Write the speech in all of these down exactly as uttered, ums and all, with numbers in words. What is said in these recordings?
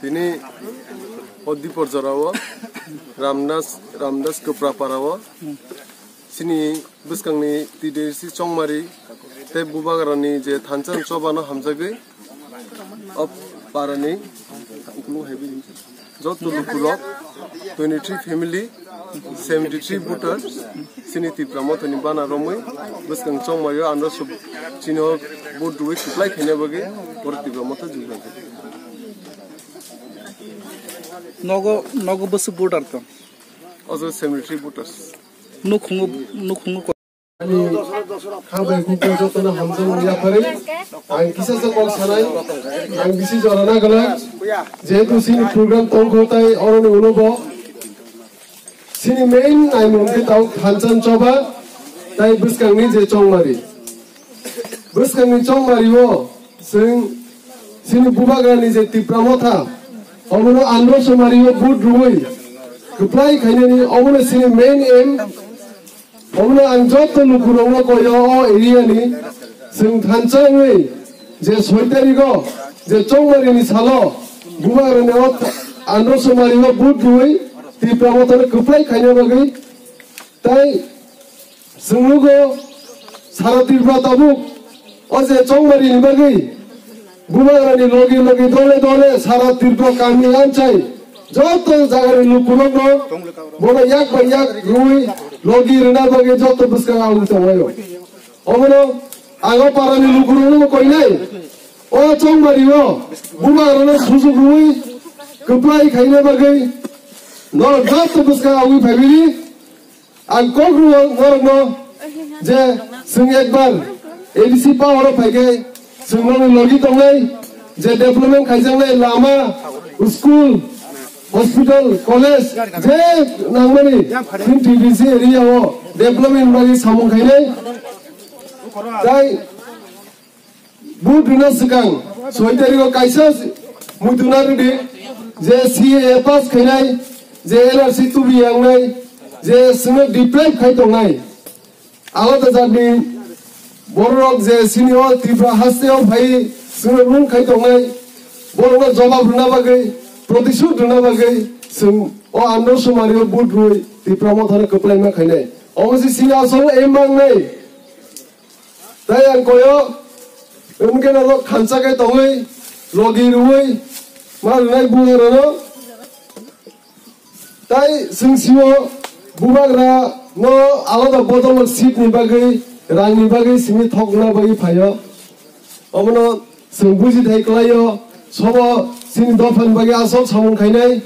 Tini o Dipor jorao Ramdas, Ramdas Kwprapara o chini bwskangni T D C Chongmari tei Bubagrani je thansa chobano hamjagwi o parani joto lukurok twenty three family, seventy three voters chini Tipra Mothani bana romwi bwskang Chongmari o andro sub chini o vote rwi kwplai khaina bagwi borok Tipra Motha jugjak. Nogo, nogo bwswk voter tong? Ojo seventy three voters. Nukhungo, nukhungo ko- Ani khabai kukbai jotono hamjakmung yapharwi ang kisa sa kok sanai, ang bisi jorana gwnang. Jehetu chini program tongkho tai oroni ulo bo chini main naimung khe tao thansa choba tai bwskangni je Chongmari. Bwskangni Chongmari o chwng chini Bubagrani je Tipra Motha, omono andro somari o vote rwui kwplai khainani, omono chini main aim. Omono ang joto lukurokno koyo o area ni chwng thansa wngwi je soi tarikh o je Chongmari ni salo Bubagrani o andro somari o vote rwui Tipra Mothano kwplai khaina bagwi tai Chwng nugo, sara Tripura tabuk o je Chongmari ni bagwi Bubagrani logi logi dole dole sara Tripura kami anchai joto jagani lukurokno bono yak bai yak rwui logi rwna bagwi joto bwskang ang tongo. Omono ang o parani lukurokno koinai, o Chongmari o Bubagrano sujuk rwui kwplai khaina bagwi norok joto bwskang agwi phaibini. Ang kok rwo norokno je chwng ekbar A D C power o phaikhe chwng norokni logi tongnai, je development khaijaknai lama, school, hospital, college, je nangmani chwng T D C area o development bagwi samung khainai. Tai Vote rwna swkang soi tarikh o kaisa muitu narwdi je C A A pass khainai, je N R C tubi yangnai, je chwngno deprive khai tongnai. Alada jatni bororok je chini o Tripura haste o phai chwngno lung khai tongnai, borokno jobab rwna bagwi, protisud rwna bagwi chwng o andro somari o vote rwui Tipra Mothano kwplaima khainai. Omo se chini asol aim mangnai. Tai ang koyo, wngkhe norok khansa khe tongwi, logi rwui, ma rwnai bubagrano. Tai chwng sio bubagra no alada bodol seat ni bagwi, rang ni bagwi simi thokna bagwi phaio. Omono chwng buji thai klaio, sobo chini dopha ni bagwi aswk samung khainai.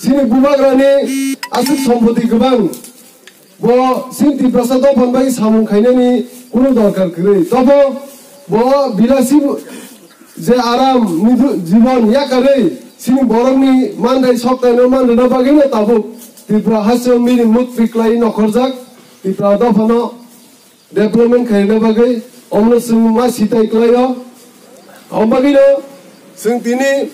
Chini bubagrani aswk sompoti kwbang. Bo chini Tiprasa dophani bai samung khainani kunu dorkar kwrwi. Tobo bo bilasi je aram nidu-, jibon yakarwi chini borokni mandai soktaino manrwna bagwino tabuk Tripura hasteo miri mukti kwlai nokhorjak Tripura dophano development khaina bagwi omono chwng ma sitai kwlaio. Omo bagwino chwng tini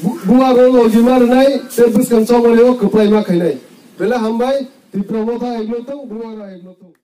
bu-, bubagrano logima rwnai tei bwskang chongmani o kwplai ma khainai. Belai hambai, Tipra Motha eklo tong, bubagra eklo tong.